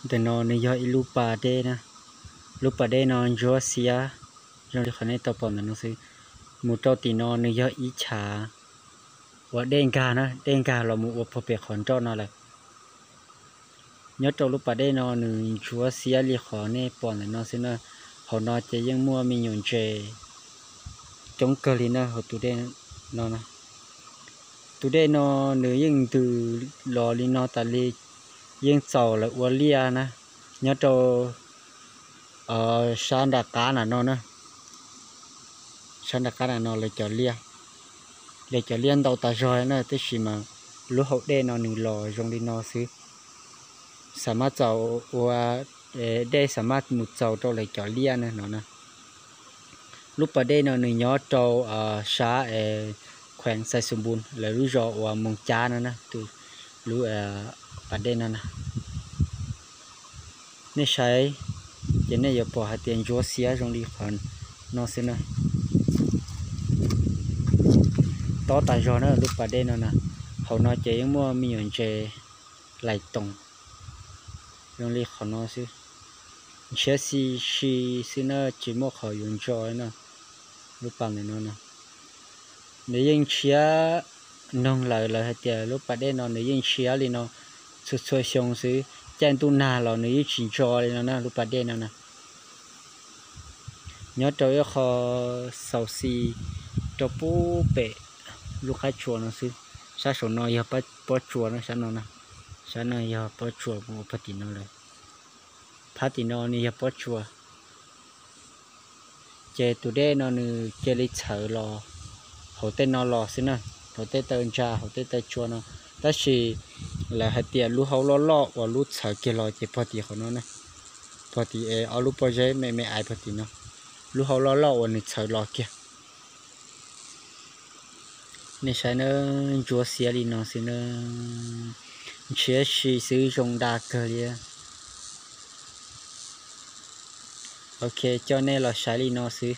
Ntawm no nws yog ib lub pas dej na. Lub pas dej no ntsuab xiab zoo li qhov nej tau pom ntawm no xwb. Mus rau tim no nws yog ib chav uas dej nkag na, dej nkag los mus ua puag pem qhov nroj no lawm. Nyob rau lub pas dej no nws ntsuab xiab li qhov nej pom ntawm no xwb na. Hauv no ces yeej muaj me nyuam ntses coob kawg li na hauv tus dej no. Tus dej no nws yeej ntws los li no tas li, yeej txaus lawv ua liaj na. Nyob rau sab nram qab na no na, sab nram qab na no lawv cov liaj, lawv cov liaj ntau tas zog na, tab sis mas lub hauv dej no nws los zoo li no xwb. Xam maj txaus ua, dej xam maj mus txaus rau lawv cov liaj na no na. Lub pas dej no nws nyob rau sab khuees Xais Xus Npus lawv lub zos uas Moos Cab no na, lub pas dej no na. Nej saib ces nej yuav pom hais tias ntsuab xiab zoo li qhov no xwb na. Tob tas zog na lub pas dej no na. Hauv no ces yeej muaj me nyuam ntses lais toos zoo li qhov no xwb. Ntshiab si si xwb na, tsis muaj qhov yuav ntso na. Lub pas ntawm no na, nws yeej ntshiab noog lawm, lawv hais tias lub pas dej no nws yeej ntshiab li no txhua txhua xyoo xwb, caij ntuj nag los nws yeej tsis ntso li no na lub pas dej no na. Nyob rau ib qho xaus xis rau pub pem lub qab tsua no xwb. Sab saum no yog pob tsuas na, sab no na, sab no yog pob tsuas mus ua pag tim no lawm. Phab tim no nws yog pob tsuas. Ces tus dej no nws cia li txhawv los hauv tej no los xwb na, hauv tej taw ntsa, hauv tej taw tsua no. Tab sis lawv hais tias lub hau loj loj uas lub txhawv kiag los ces pog tim qhov no na, pog tim es ob lub pob zeb me me aiv pog tim no, lub hau loj loj uas nws txhawv los kiag. Nej saib na, ntsuab xiab li no xwb na, ntshiab si xwb, zoo da kawg li. Ok, coj nej los saib li no xwb.